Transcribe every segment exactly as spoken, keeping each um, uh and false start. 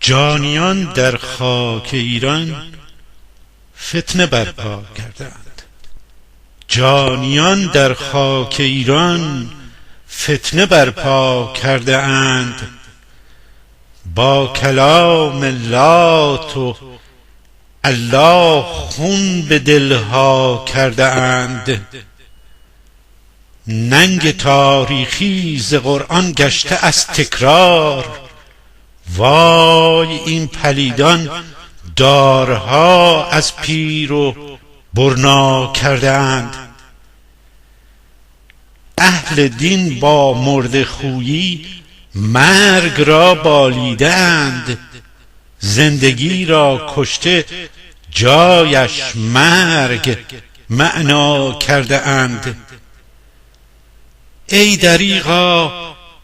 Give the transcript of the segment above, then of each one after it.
جانیان در خاک ایران فتنه برپا کرده‌اند. جانیان در خاک ایران فتنه برپا کرده‌اند. با کلام لات و الله خون به دل‌ها کرده‌اند. ننگ تاریخی ز قرآن گشته از تکرار. وای این پلیدان دارها از پیر و برنا کرده‌اند. اهل دین با مرده‌خویی مرگ را بالیده‌اند. زندگی را کشته جایش مرگ معنا کرده‌اند. ای دریغا،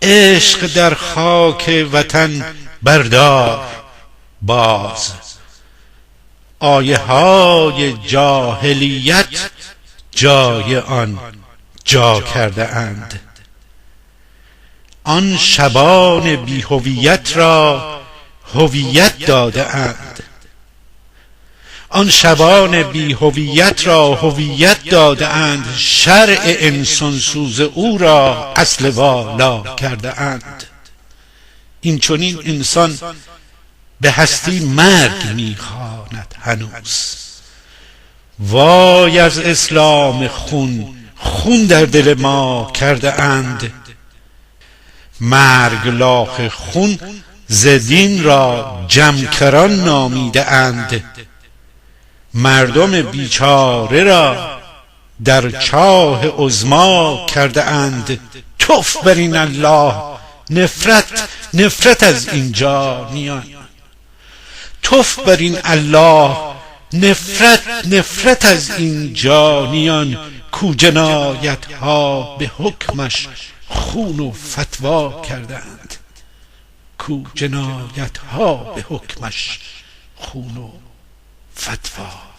عشق در خاک وطن بردار باز. آیه‌های جاهلیت جای آن جا کرده‌اند. آن شبان بی‌هویت را هویت داده‌اند. آن شبان بی‌هویت را هویت داده‌اند، شرع انسان‌سوز او را اصل والا کرده‌اند. این چنین انسان به هستی مرگ می‌خواند هنوز. وای از اسلام خون، خون در دل ما کرده‌اند. مرگ لاخ خون ز دین را جمکران نامیده‌اند. مردم بیچاره را در چاه عظمی کرده‌اند. تف بر این الله، نفرت، نفرت از این جانیان. تف بر این الله، نفرت، نفرت از این جانیان، کو جنایت‌ها به حکمش خون و فتوا کرده‌اند. کو جنایت‌ها به حکمش خون و فتوا